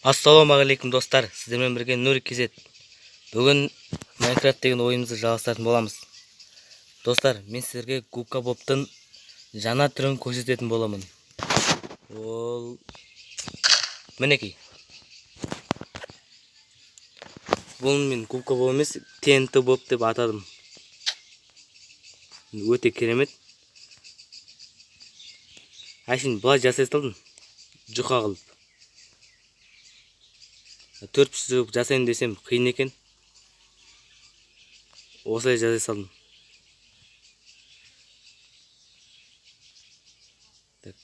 Ассалаумағалейкум, достар! Сіздермен бірге Нұр KZ. Бүгін Майнкрафт деген ойынымызды жалғастыратын боламыз. Достар, мен сіздерге Губка Бобтың жаңа түрін көрсететін боламын. Ол мінекей. Бұл мен Губка Боб емес, ТНТ Боб деп атадым. Өте керемет. Әшейін былай жасай салдым, жұқа қылып. Төрт жүз жасайын десем, қиын екен. Осылай жасай салдым. Так,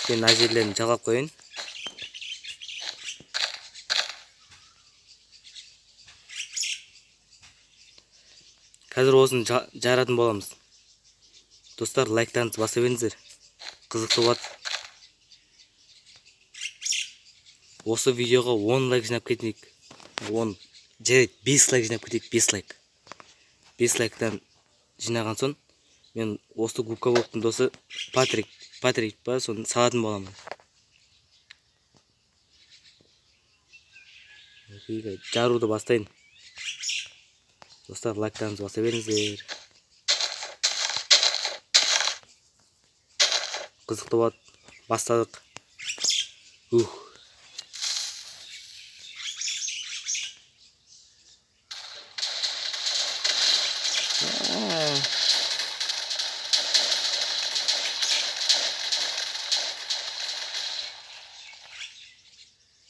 мен мына жерлерін жалғап қояйын. Қазір осыны жаратын боламыз. Достар, лайктарыңызды баса беріңіздер, қызықты болады. Осы видеоға 10 лайк жинап кетейік. 10, жарайды, 5 лайк жинап кетейік. 5 лайк, 5 лайктан жинаған соң мен осы Губка Бобтың досы Патрик, Патрик па, соны салатын боламын. Жаруды бастайын. Достар, лайктарыңызды баса беріңіздер, қызықты болады. Бастадық. Ух!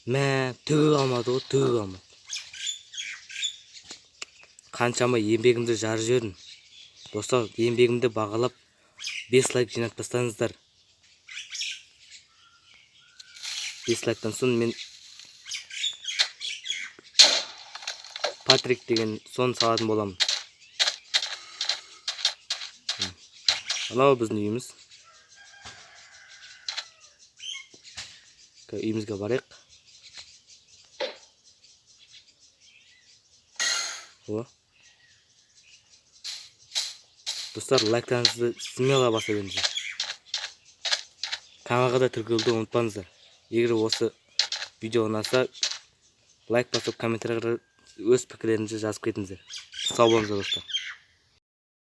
Мә, түгі қалмады ғой, түгі қалмады. Қаншама еңбегімді жарып жібердім. Достар, еңбегімді бағалап, 5 лайк жинап тастаңыздар. 5 лайктан соң мен Патрик деген соны салатын боламын. Анау біздің үйіміз. Үйімізге барайық. О, достар, лайктарыңызды смело баса беріңіздер. Каналға да тіркелуді ұмытпаңыздар. Егер осы видео ұнаса, лайк басып, комментарийға өз пікірлеріңізді жазып кетіңіздер. Сау болыңыздар, достар!